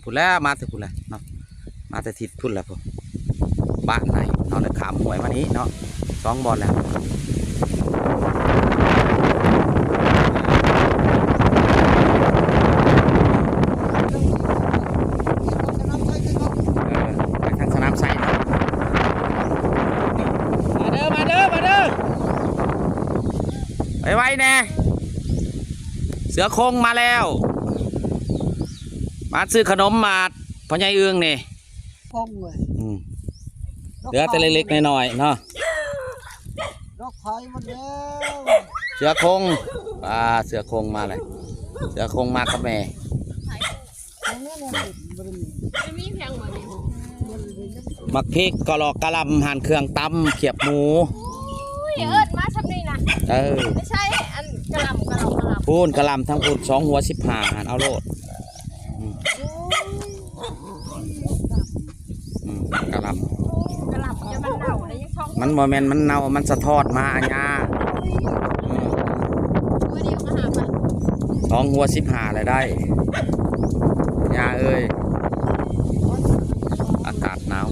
ພຸ້ນແຫຼະ ມາແຕ່ພຸ້ນແຫຼະເນາະ ມາແຕ່ທິດພຸ້ນແຫຼະພຸ້ນ ບ້ານໃດເນາະ ແລ້ວຂ້າມຫ້ວຍມານີ້ເນາະ ສອງບ່ອນແລ້ວ ເອີ ໄປທາງສະໜາມໄຊເນາະ ມາເດີ ມາເດີ ມາເດີ ໄວໆແດ່ ເສືອໂຄ່ງມາແລ້ວ ມາຊື້ຂະໜົມມາ ພໍ່ໃຫຍ່ອຶ່ງນີ້ ໂຄ່ງເວີຍ ອືມ ເຫຼືອແຕ່ເລັກໆນ້ອຍໆເນາະ ດອກໄຂ່ໝົດແລ້ວ ເສືອໂຄ່ງ ອ່າ ເສືອໂຄ່ງມາແລ້ວ ເສືອໂຄ່ງມາກັບແມ່ ບໍ່ມີພຽງບໍ່ນີ້ ໝາກພິກ ກະຫຼອກກະຫຼໍ່າ ຫານເຄື່ອງຕຳ ຂຽບໝູ ໂອ້ຍ ອືມ ເອີ້ນມາຊ່ຳນີ້ນະ ເອີ ໄມ່ໃຊ່ ອັນກະຫຼໍ່າ ກະຫຼອກກະຫຼໍ່າ ພຸ້ນກະຫຼໍ່າທາງພຸ້ນ ສອງຫົວສິບຫ້າຫັ້ນ ເອົາໂລດ ອືມ ອືມ ກະຫຼໍ່າ ກະຫຼໍ່າຈະມັນເນົ່າແລ້ວຍັງຊອກ ມັນບໍ່ແມ່ນມັນເນົ່າ ມັນສະທ້ອນມາ ອາຍາ ອືມ ສອງຫົວສິບຫ້າແລ້ວໄດ້ ຍາເອີຍ ອາກາດໜາວ.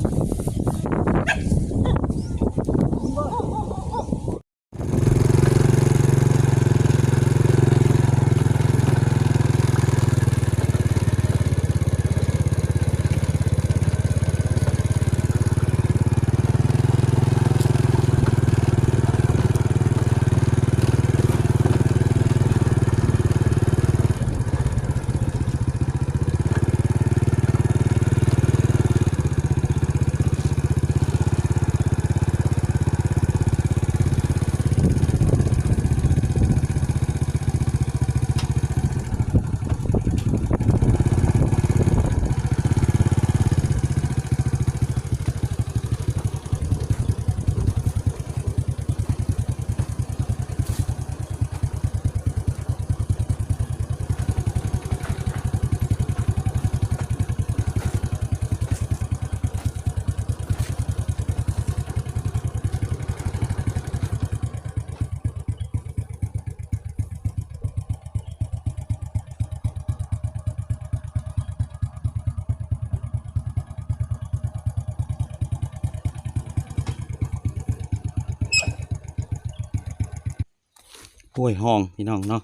ຫ້ວຍຮ່ອງພີ່ນ້ອງເນາະ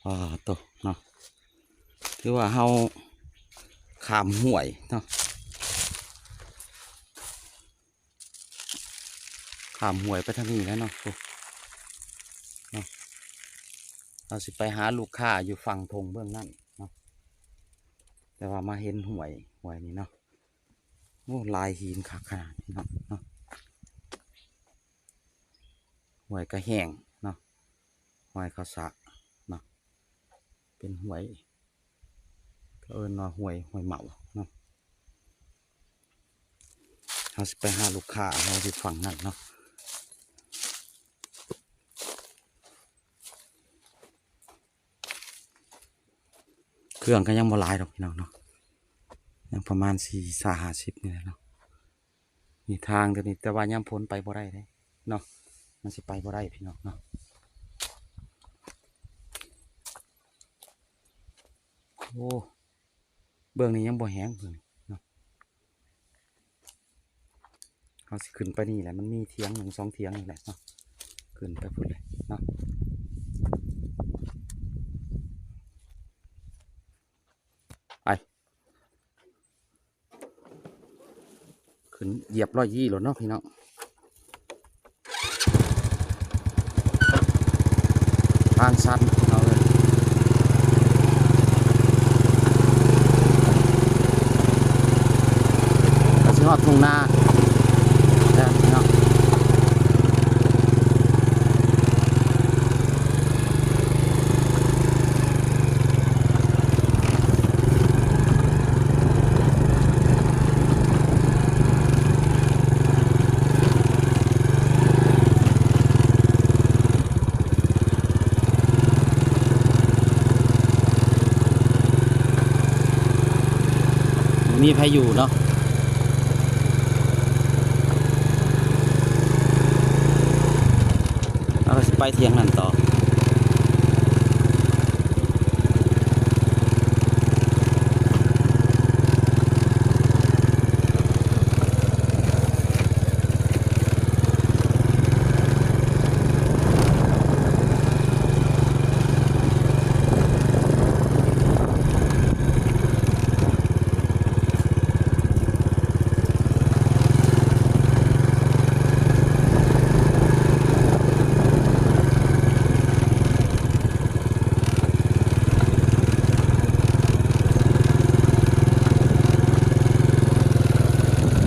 ປາໂຕເນາະ ຖືວ່າເຮົາຂ້າມຫ້ວຍເນາະ ຂ້າມຫ້ວຍໄປທາງນີ້ແຫຼະເນາະ ໂອ້ ເນາະ ເຮົາຊິໄປຫາລູກຄ້າຢູ່ຝັ່ງທົ່ງເບື້ອງນັ້ນເນາະ ແຕ່ວ່າມາເຫັນຫ້ວຍ ຫ້ວຍນີ້ເນາະ ໂອ້ ຫຼາຍຫີນຄັກຂະໜາດນີ້ເນາະ ເນາະ ຫ້ວຍກະແຫ້ງເນາະ ຫ້ວຍເຂົາສະເນາະ ເປັນຫ້ວຍ ເຂົາເອີ້ນວ່າຫ້ວຍ ຫ້ວຍເໝົາເນາະ ເຮົາຊິໄປຫາລູກຄ້າເຮົາຢູ່ຝັ່ງນັ້ນເນາະ ເຄື່ອງກໍຍັງບໍ່ຫຼາຍດອກພີ່ນ້ອງເນາະ ຍັງປະມານສີ່ສິບ ຫ້າສິບນີ້ແຫຼະເນາະ ນີ້ທາງຕົວນີ້ ແຕ່ວ່າຍາມຝົນໄປບໍ່ໄດ້ເດ້ເນາະ ມັນຊິໄປບໍ່ໄດ້ພີ່ນ້ອງເນາະ ໂອ້ ເບື້ອງນີ້ຍັງບໍ່ແຫ້ງເບິ່ງເນາະ ເຮົາຊິຂຶ້ນໄປນີ້ແຫຼະ ມັນມີຖຽງໜຶ່ງສອງຖຽງນີ້ແຫຼະເນາະ ຂຶ້ນໄປພຸ້ນເລີຍເນາະ ໄປ ຂຶ້ນຢຽບຮ້ອຍຍີ່ໂລດເນາະພີ່ນ້ອງ ທາງຊັນເອົາເລີຍ ກໍຊິຮອດທົ່ງນາແລ້ວເນາະ. ບໍ່ມີໃຜຢູ່ເນາະ ເຮົາກໍຊິໄປຖຽງນັ້ນຕໍ່.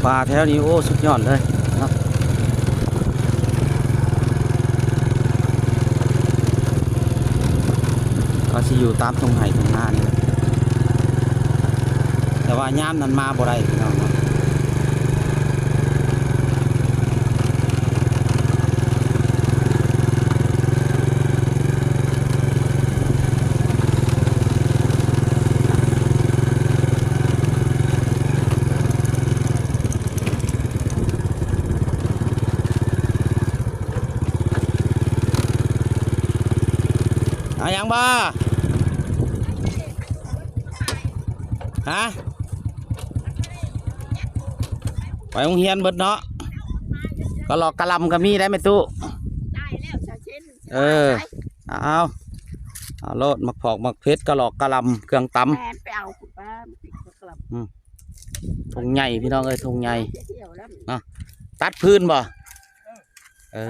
ປ່າແຖວນີ້ ໂອ້ ສຸດຍອດເລີຍເນາະ. ກໍຊິຢູ່ຕາມທົ່ງໄຮ່ທົ່ງນານີ້ແຫຼະ ແຕ່ວ່າຍາມນັ້ນມາບໍ່ໄດ້ ພີ່ນ້ອງເນາະ. ເອົາຫຍັງບໍ່? ຮະ? ໄປໂຮງຮຽນເບິດເນາະ. ກະຫຼອກກະຫຼ່ຳກໍມີໄດ໋ແມ່ຕູ້. ເອີ ເອົາ ເອົາໂລດ ໝາກຜອກ ໝາກເຜັດ ກະຫຼອກກະຫຼ່ຳ ເຄື່ອງຕຳ. ແມ່ນ ໄປເອົາພຸ້ນ ປ້າ ໝາກເຜັດ ກະຫຼ່ຳ. ອືມ ທົ່ງໃຫຍ່ ພີ່ນ້ອງເອີຍ ທົ່ງໃຫຍ່ເນາະ. ຕັດຟືນບໍ່? ເອີ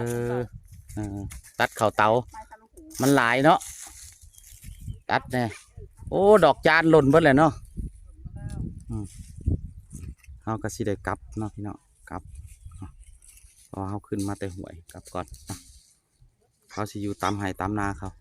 ເອີ ຕັດເຂົ້າເຕົາ ມັນຫຼາຍເນາະ. ຕັດແດ່. ໂອ້ ດອກຈານຫຼົ່ນເບິດແລ້ວເນາະ. ອືມ ເຮົາກໍຊິໄດ້ກັບເນາະ ພີ່ນ້ອງ ກັບ ເພາະເຮົາຂຶ້ນມາແຕ່ຫ້ວຍ ກັບກ່ອນ. ເຂົາຊິຢູ່ຕາມໄຮ່ຕາມນາເຂົາ.